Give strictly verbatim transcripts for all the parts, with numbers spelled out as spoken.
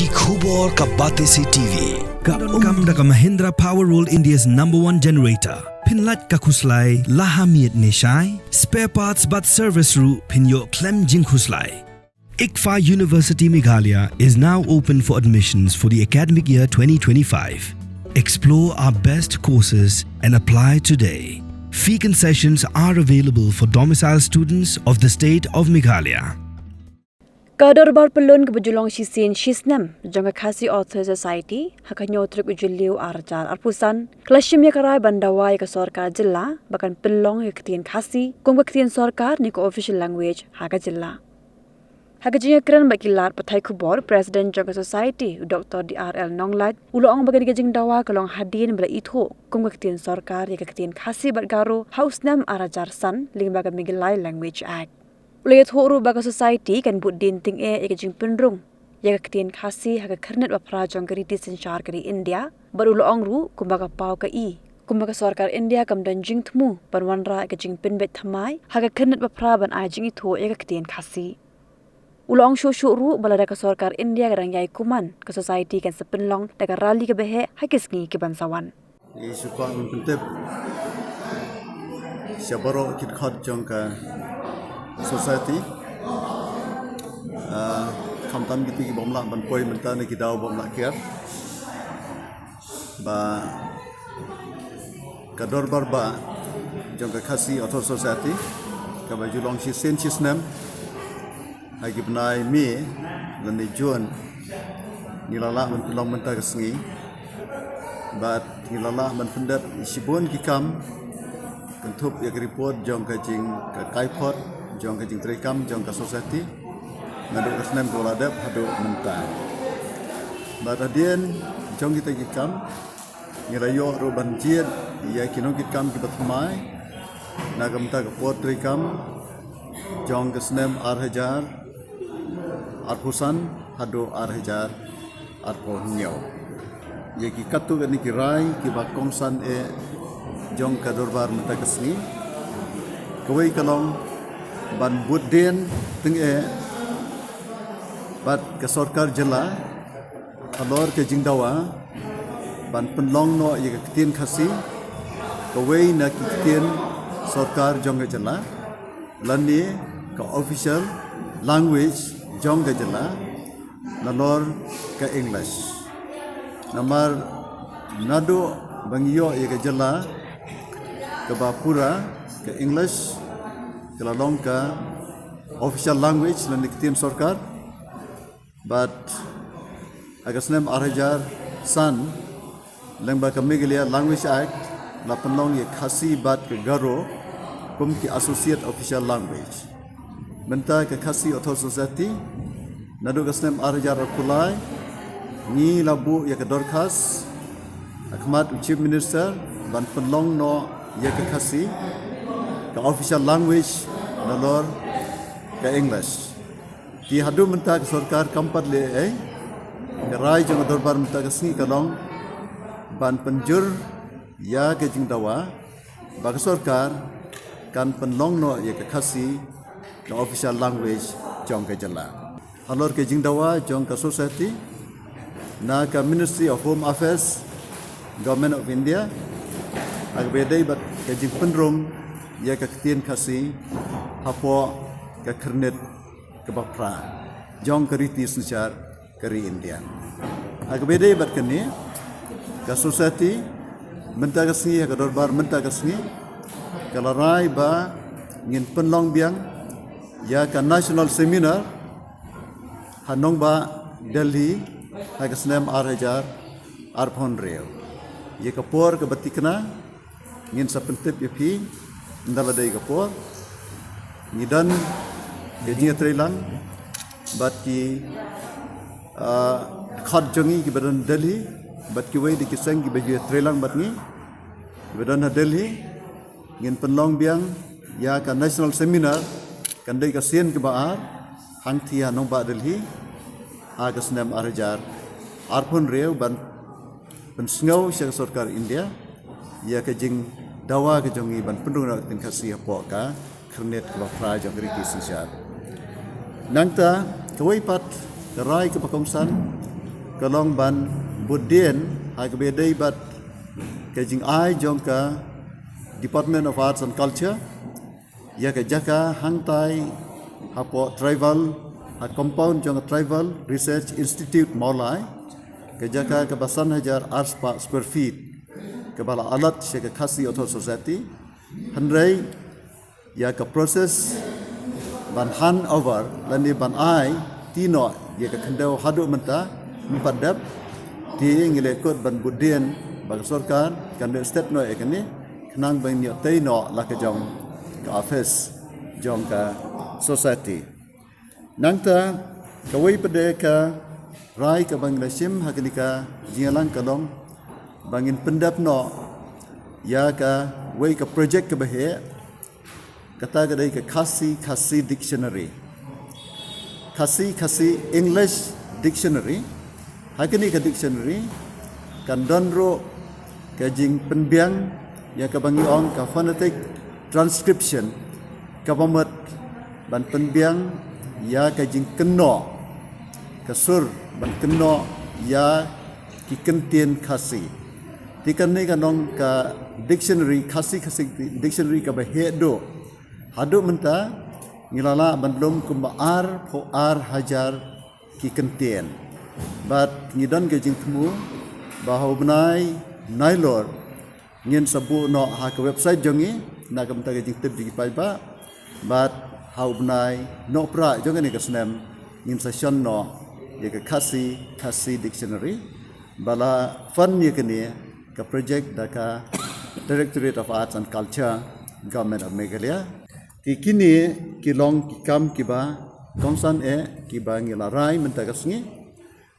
Ki khubor ka Batesi T V. Ka donkam da ka Mahindra Power World, India's number one generator. Pynlait ka khuslai la ha miet ne shai. Spare parts bad service ruh phin ïoh khlem jingkhuslai. ICFAI University Meghalaya is now open for admissions for the academic year twenty twenty-five. Explore our best courses and apply today. Fee concessions are available for domicile students of the state of Meghalaya. Ka dorbar pyllun kaba ju long shisien shisnem jong ka Khasi Authors Society ha ka hynñiew tarik u Jylliew ar hajar arphew san ka la shim ïa ka rai ban dawa ïa ka sorkar jylla ba kan pynlong ïa ka ktien Khasi kum ka ktien sorkar ne ka official language ha ka jylla. Ha ka jingïakren bad ki lad pathai khubor, President jong ka Society, u Doctor D R L Nonglait, u la ong ba kane ka jingdawa ka long hadien ba la ithuh kum ka ktien sorkar ïa ka ktien Khasi bad Garo ha u snem ar hajar san lyngba ka Meghalaya Language Act. U la ïathuh ruh ba ka Society kan bud dien tyngeh ïa ka jingpynrung ïa ka ktien Khasi ha ka khyrnit ba phra jong ka riti synshar ka ri India, bad u la ong ruh kumba ka paw ka i, kumba ka sorkar India kam don jingthmu ban wanrah ïa ka jingpynbeit thymmai ha ka khyrnit ba phra ban ai jingithuh ïa ka ktien Khasi. U la ong shuh shuh ruh ba lada ka sorkar India ka dang ïai kuman, ka Society kan sa pynlong da ka rally kaba heh ha ki sngi ki ban sa wan. Ngi shu kwah ban pyntip sha baroh ki dkhot jong ka Society. Ah, khamtam kito ki bym lah ban poi mynta ne ki daw bym lah kiar, ba ka dorbar ba jong ka Khasi Author Society kaba ju long shisien shisnem ha ki bnai May lane June, ngi la lah ban pynlong mynta ka sngi. Bad ngi la lah ban pyndep shibun ki kam kynthup ïa ka report jong ka jing, ka kaiphod jong ka jingtrei kam jong ka Society naduh ka snem kaba la dep haduh mynta. Bad hadien jong kita ki kam ngi la ïoh ruh ban jied ïa ki nongkitkam kiba thymmai na ka bynta ka por trei kam jong ka snem ar hajar arphew san haduh ar hajar arphew hynñiew. Ïa ki katto katne ki rai kiba kongsan eh jong ka dorbar mynta ka sngi. Kawei ka long ban bud dien tyngeh bad ka sorkar jylla halor ka jingdawa ban pynlong noh ïa ka ktien Khasi kawei na ki ktien sorkar jong ka jylla lane ka official language jong ka jylla nalor ka English. Namar naduh ba ngi ïoh ïa ka jylla kaba pura, ka English ka la long ka official language lane ka ktien sorkar. Bad ha ka snem ar hajar san lyngba ka Meghalaya Language Act la pynlong ïa Khasi bad ka Garo kum ki associate official language. Mynta ka Khasi Author Society naduh ka snem ar hajar arphew lai ngi la buh ïa ka dorkhas ha khmat u Chief Minister ban pynlong noh ïa ka Khasi ka official language nalor ka English. Te haduh mynta ka sorkar kam pat leh ei. Ka rai jong ka dorbar mynta ka sngi ka long ban pynjur ïa ka jingdawa ba ka sorkar kan pynlong noh ïa ka Khasi ka official language jong ka jylla. Halor ka jingdawa jong ka Society na ka Ministry of Home Affairs, Government of India, ha kaba ïadei bad ka jingpynrung ïa ka ktien Khasi hapoh ka khyrnit kaba phra jong ka riti synshar ka ri India. Ha kaba ïadei bad kane, ka Society mynta ka sngi, ha ka dorbar mynta ka sngi ka la rai ba ngin pynlong biang ïa ka National Seminar ha nongbah Delhi ha ka snem ar hajar arphew hynriew. Ïa ka por kaba tikna ngin sa pyntip ïa phi ynda la dei ka por. Ngi don ka jingïatreilang bad ki, ah, khot jong ngi kiba don Delhi bad kiwei de ki seng kiba ju ïatreilang bad ngi kiba don ha Delhi. Ngin pynlong biang ïa ka National Seminar, kan dei ka sien kaba ar hangthie ha nongbah Delhi ha ka snem ar hajar arphew hynriew ban pynsngew sha ka sorkar India ïa ka jingdawa ka jong ngi ban pynrung noh ka ktien Khasi hapoh ka khyrnit kaba phra jong ka riti synshar. Nangta kawei pat ka rai kaba kongsan Ka long ban bud dien ha kaba dei bad ka jingai jong ka Department of Arts and Culture ïa ka jaka hangtai hapoh Tribal, ha compound jong ka Tribal Research Institute Mawlai, ka jaka kaba san hajar arspah square feet, kaba la allot sha ka Khasi Authors' Society. Hynrei ïa ka process ban hand over lane ban ai ti noh ïa ka khyndew haduh mynta ym pat dep. Te ngi leh kut ban bud dien ba ka sorkar kan leh stet noh ïa kane, khnang ban ïoh tei noh la ka jong ka office jong ka society. Nangta kawei pat de ka rai kaba ngi la shim ha kane ka jingïalang ka long ba ngin pyndep noh ïa kawei ka project kaba heh, kata ka dei ka Khasi Khasi Dictionary, Khasi Khasi English Dictionary. Ha kane ka dictionary kan don ruh ka jingpynbiang ïa kaba ngi ong ka phonetic transcription, kaba mut ban pynbiang ïa ka jingkynnoh, ka sur ban kynnoh ïa ki kyntien Khasi. Te kane ka long ka dictionary, Khasi Khasi Dictionary kaba heh duh. Haduh mynta ngi la lah ban lum kumba arphew ar hajar ki kyntien. Bad ngi don ka jingthmu ba ha u bnai Nailur ngin sa buh noh ha ka website jong ngi na ka bynta ka jingtip jong ki paidbah. Bad ha u bnai Nohprah jong kane ka snem ngin sa shon noh ïa ka Khasi Khasi Dictionary, ba la fund ïa kane ka project da ka Directorate of Arts and Culture, Government of Meghalaya. Te kine ki long ki kam kiba kongsan eh kiba ngi la rai mynta ka sngi.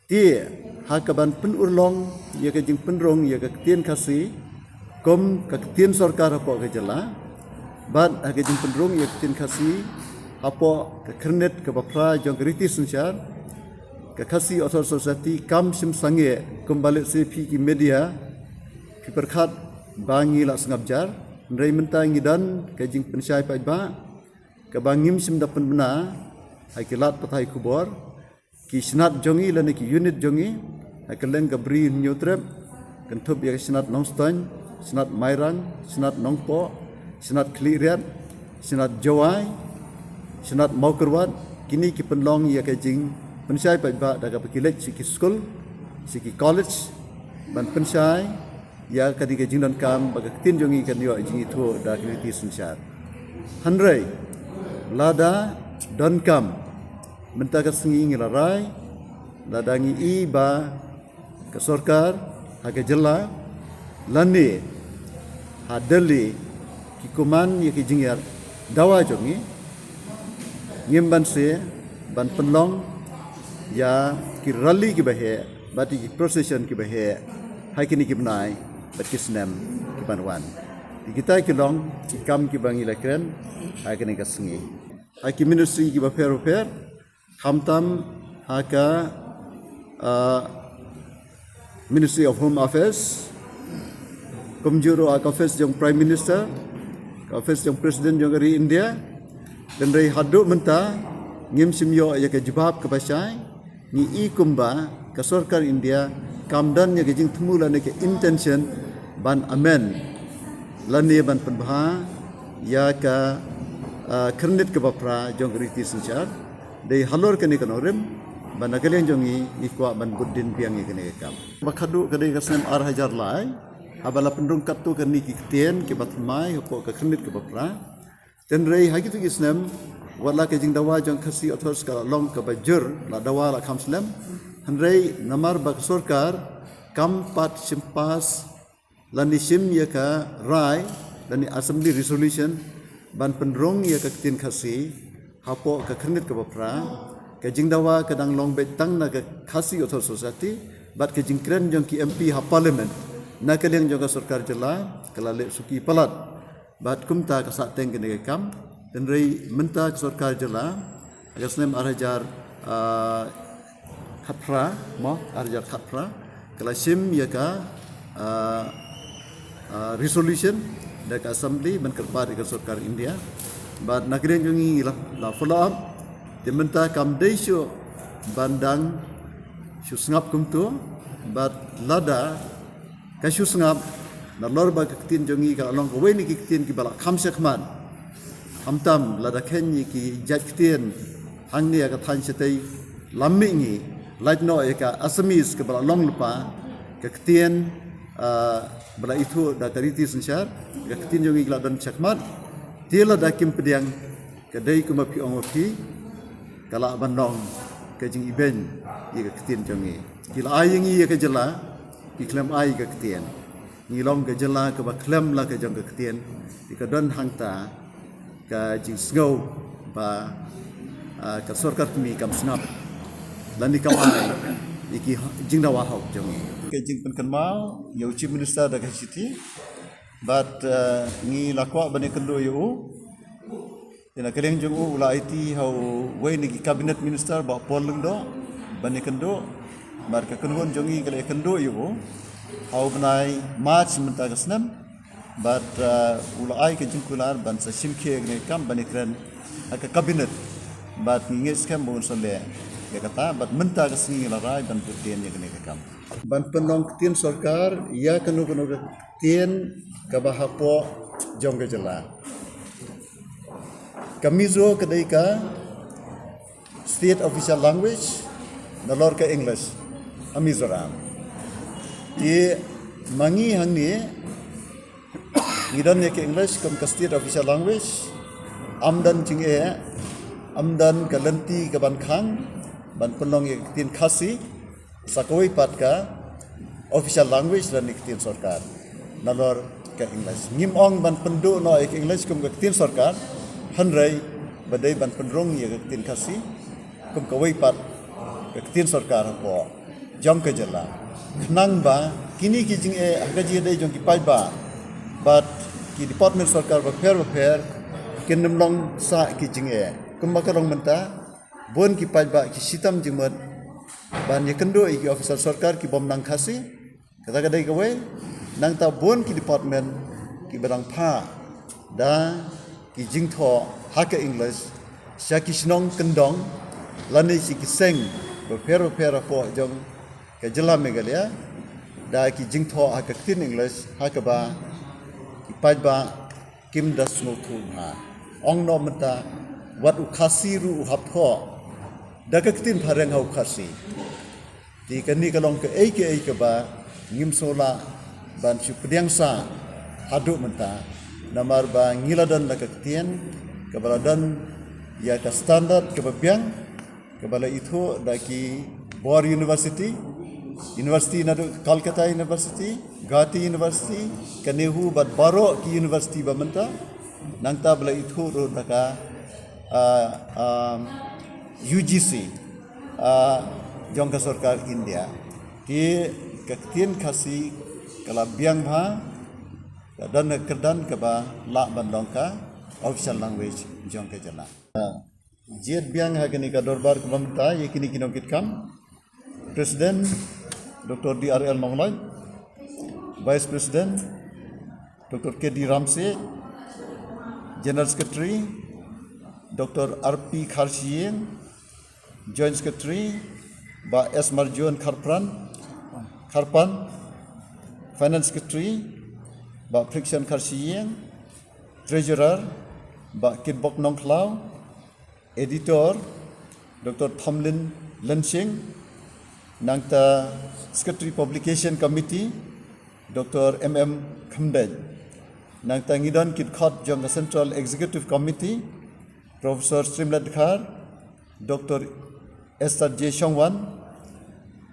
Te ha kaban pynurlong ïa ka jingpynrung ïa ka ktien Khasi kum ka ktien sorkar hapoh ka jylla, bad ha ka jingpynrung ïa ka ktien Khasi hapoh ka khyrnit kaba phra jong ka riti synshar, ka Khasi Authors' Society kam shym sangeh kumba lehse phi ki media phi pyrkhat ba ngi la sngap jar. Hynrei mynta ngi don ka jingpynshai paidbah kaba ngim shym da pynbna ha ki lad pathai khubor. Ki snat jong ngi lane ki unit jong ngi ha kylleng ka Bri Hynñiewtrep, kynthup ïa ka snat Nongstoiñ, snat Mairang, snat Nongpoh, snat Khliehriat, snat Jowai, snat Mawkyrwat, kine ki pynlong ïa ka jingpynshai paidbah da kaba ki leit sha ki skul, sha ki college, ban pynshai ïa kane ka jingdonkam ba ka ktien jong ngi kan ïoh jingithuh da ka riti synshar. Hynrei lada donkam, mynta ka sngi ngi la rai, lada ngi i ba ka sorkar ha ka jylla lane ha Delhi ki kuman ïa ki jingïar dawa jong ngi, ngim banse ban pynlong ïa ki rally kiba heh bad ïa ki procession kiba heh ha kine ki bnai bad ki snem ki ban wan. Te kita ki long ki kam kiba ngi la kren ha kane ka sngi ha ki ministry kiba pher bapher, khamtam ha ka, ah, Ministry of Home Affairs, kumjuh ruh ha ka office jong Prime Minister, ka office jong President jong ka ri India. Hynrei haduh mynta ngim shym ïoh ïa ka jubab kaba shai. Ngi i kumba ka sorkar India kam don ïa ka jingthmu lane ka intention ban amend lane ban pynbha ïa ka, ah, khyrnit kaba phra jong ka riti synshar. Dei halor kane ka nongrim ba na ka liang jong ngi ngi kwah ban bud dien biang ïa kane ka kam. Ba khadduh ka dei ka snem ar hajar lai haba la pynrung katto katne ki ktien kiba thymmai hapoh ka khyrnit kaba phra. Hynrei ha kito ki snem wat la ka jingdawa jong Khasi Authors ka la long kaba jur, la dawa la kham slem. Hynrei namar ba ka sorkar kam pat shim pass lane shim ïa ka rai lane assembly resolution ban pynrung ïa ka ktien Khasi hapoh ka khyrnit kaba phra, ka jingdawa ka dang long beit tang na ka Khasi Authors' Society bad ka jingkren jong ki M P ha Parliament na ka liang jong ka sorkar jylla ka la leh suki palat. Bad kumta ka sahteng kane ka kam. Hynrei mynta ka sorkar jylla ha ka snem ar hajar, ah, khatphra, mo, ar hajar khatphra, ka la shim ïa ka, ah, ah, resolution da ka assembly ban kyrpad ïa ka sorkar India. Bad na ka liang jong ngi la, la follow up. Te mynta kam dei shuh ban dang Shu sngap kumto, bad lada ka shu sngap, nalor ba ka ktien jong ngi ka la long kawei na ki ktien kiba la kham shakhmat. Khamtam lada khein ïa ki jait ktien hangne ha ka thaiñ shatei lam mihngi, lait noh ïa ka Assamese kaba la long lypa, ka ktien, ah, ba la ithuh da ka riti synshar, ka ktien jong ngi ka la don shakhmat. Te lada kim pdiang, ka dei kumba phi ong ma phi, ka lah ban long ka jingibeiñ ïa ka ktien jong ngi. Ki la ai ïa ngi ïa ka jylla, ki khlem ai ïa ka ktien. Ngi long ka jylla kaba khlem la ka jong ka ktien, te ka don hangta ka jingsngew ba, ah, ka sorkar kmie kam sngap lane kam ai ïa ki jingdawa hok jong ngi. Ka jingpynkynmaw ïa u Chief Minister da ka shithi, bad, ah, ngi la kwah ban ïakynduh ïa u. Te na ka liang jong u, u la aiti ha uwei na ki cabinet minister, Bah Paul Lyngdoh, ban ïakynduh. Bad ka kynhun jong ngi ka la ïakynduh ïa u ha u bnai March mynta ka snem. Bad, uh, u la ai ka jingkular ban sa shim khie ïa kane ka kam, ban ïakren ha ka cabinet. Bad ngi ngeit skhem ba un sa leh ïa kata, bad mynta ka sngi ngi la rai ban bud dien ïa kane ka kam. Ban pynlong ktien sorkar ïa kano kano ka ktien kaba hapoh jong ka jylla. Ka Mizo ka dei ka state official language, nalor ka English ha Mizoram. Te ma ngi hangne, ngi don ïa ka English kum ka state official language, ym don jingeh, ym don ka lynti kaban khang ban pynlong ïa ka ktien Khasi sa kawei pat ka official language lane ka ktien sorkar nalor ka English. Ngim ong ban pynduh noh ïa ka English kum ka ktien sorkar, hynrei ba dei ban pynrung ïa ka ktien Khasi kum kawei pat ka ktien sorkar hapoh jong ka jylla. Khnang ba kine ki jingeh ha ka jingïadei jong ki paidbah bad ki department sorkar bapher bapher kin ym long sah ki jingeh. Kumba ka long mynta, bun ki paidbah ki shitom jingmut ban ïakynduh ïa ki officer sorkar ki bym nang Khasi. Kata ka dei kawei, nangta bun ki department kiba dang phah da ki jingthoh ha ka English sha ki shnong kyndong lane sha ki seng bapher bapher hapoh jong ka jylla Meghalaya da ki jingthoh ha ka ktien English, ha kaba ki paidbah kim da sngewthuh bha. Ong noh mynta, wat u Khasi ruh u hap thoh da ka ktien phareng ha u Khasi. Te kane ka long kaei kaei kaba ngim sngewlah ban shu pdiang sah haduh mynta, namar ba ngi la don da ka ktien kaba la don ïa ka standard kaba biang, kaba la ithuh da ki bor university, university naduh Calcutta University, Guwahati University, ka NEHU bad baroh ki university ba mynta, nangta ba la ithuh ruh da ka, ah, um, U G C, ah, jong ka sorkar India. Te ka ktien Khasi ka la biang bha, ka don ka kyrdan kaba lah ban long ka official language jong ka jylla. Ah, jied biang ha kane ka dorbar kaba mynta ïa kine ki nongkitkam. President, Doctor D R L Nonglait, Vice President, Doctor K D Ramsey, General Secretary, Doctor R P Kharshiing, Joint Secretary, Bah S Marjon Kharpran, Kharpan, Finance Secretary, Bah Friction Kharshiing, Treasurer, Bah Kitbok Nongkhlaw, Editor, Doctor Thomlin Lenshing, nangta Secretary Publication Committee, Doctor M M Khymdeit, nangta ngi don ki dkhot jong ka Central Executive Committee, Professor Shrimlet Dkhar, Doctor Esther J Shongwan,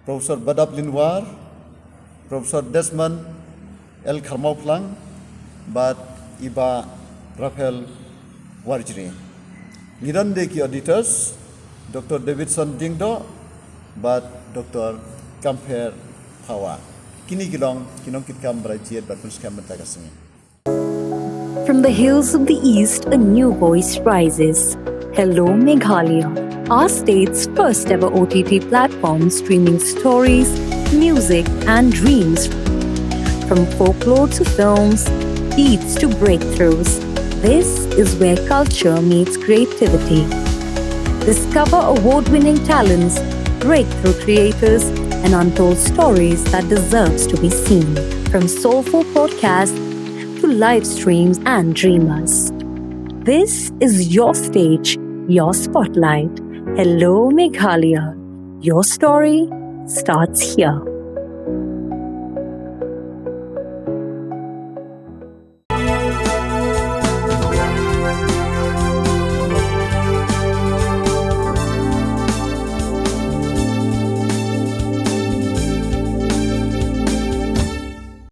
Professor Badap Linwar, Professor Desmond L Kharmawphlang, bad i Bah Raphael Warjri. Ngi don de ki auditors, Doctor Davidson Diengdoh, bad Doctor Kampher Phawa. Kine ki long ki nongkitkam ba la jied bad pynskhem mynta ka sngi. From the hills of the East, a new voice rises. Hello, Meghalaya, our state's first ever O T T platform streaming stories, music, and dreams. From folklore to films, beats to breakthroughs, this is where culture meets creativity. Discover award winning talents, breakthrough creators, and untold stories that deserves to be seen. From soulful podcasts to live streams and dreamers. This is your stage, your spotlight. Hello, Meghalaya. Your story starts here.